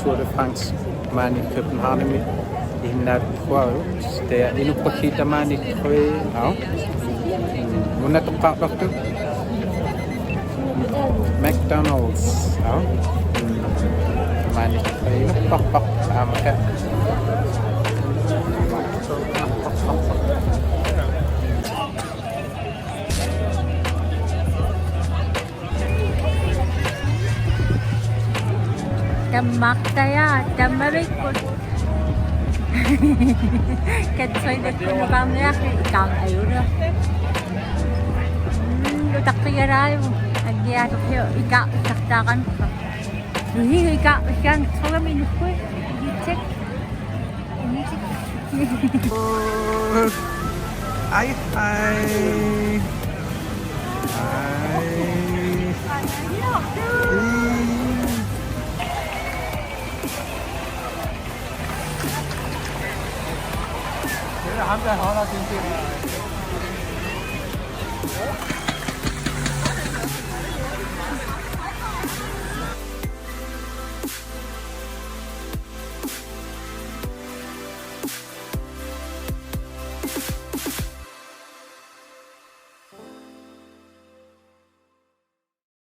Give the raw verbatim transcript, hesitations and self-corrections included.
Tour de France maani Københavnimi innaat kuaut. Tassa inuppassuit maani tre. Au. Una toqqartartut. McDonald's. Au. Maani tre inupparpar aamma. Tammartaja, tammavikkut. Katrine kunnukaarniarli ikaaq ajorlugu. Mm, utaqqigalaaruit, anniaalerlugu ikaaq ussartaaqanngilaq. Uhi ikaaq ussartaaqanngilaq. Itsik. Hej, hej. Hej. Det er ham, der holder den der.